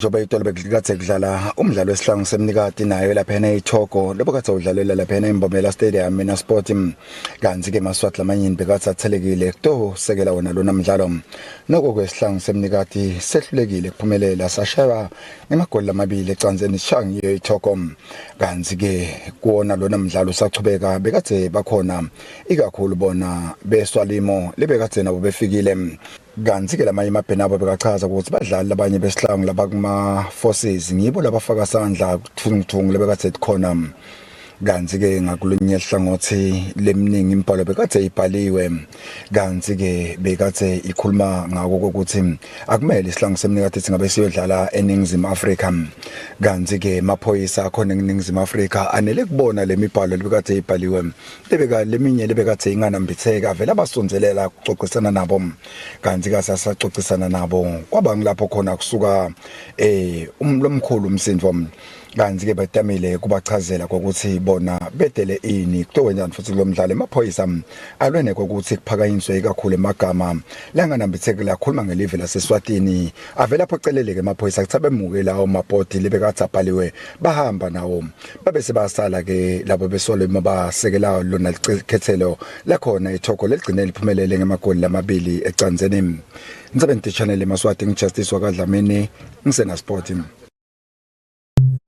Njengoba itolo bekade kudlala umdlalo wesihlangu semnikati nayo laphana eTogo lobekade udlalela laphana eMbombela Stadium eNasport. Kanti ke Maswati lamanyeni bekade athelekile kutosekela wona lona mdlalo. Noko kwesihlangu semnikati sehlulekile kuphumelela, sashaywa ngemagoli lamabili ecandzeni sishaye iTogo. Kanti ke kuwona lona mdlalo usachubeka bekade bakhona ikakhulu bona beswalimo lebekade nabo befikile. Kanti ke lamanye amabhena abo bekachaza ukuthi badlali labanye besihlangu labakuma forces ngibo labafaka sandla kuthungthungu lebekade khona. Kanti ke ngakulunye hlangothi leminingi imibhalo bekade ibhaliwe, kanti ke bekade ikhuluma ngako ukuthi akumele isihlangu semnikati singabe siyodlala eNingizimu Afrika. Kanti ke maphoyisa akhona eNingizimu Afrika anele kubona lemibhalo lebekade ibhaliwe, lebeka leminye lebekade inganambitheka, vele abasondelela kuxoxisana nabo. Kanti ke sasaxoxisana nabo kwaba ngilapho khona kusuka umlomkhulu umsindvo. Kanti ke batamile kubachazela kokuthi bona bedele ini kutowenjani futhi lo mdlalo. Emaphoyisa alwene kokuthi kuphakanyiswe ikakhulu emagama langanambitheki lakhuluma ngelive laseSwatini. Avela aphoceleleke emaphoyisa kuthi abemuke lawo mabhodi lebekade abhaliwe, bahamba nawo, babe sebasala ke labo besolo basekela lona likhethelo lakhona iTogo leligcine liphumelele ngemagoli lamabili ecandzeni. Ntsabeni Channel eMaswati, ngiJustice wakaDlamini, ngisena Sport.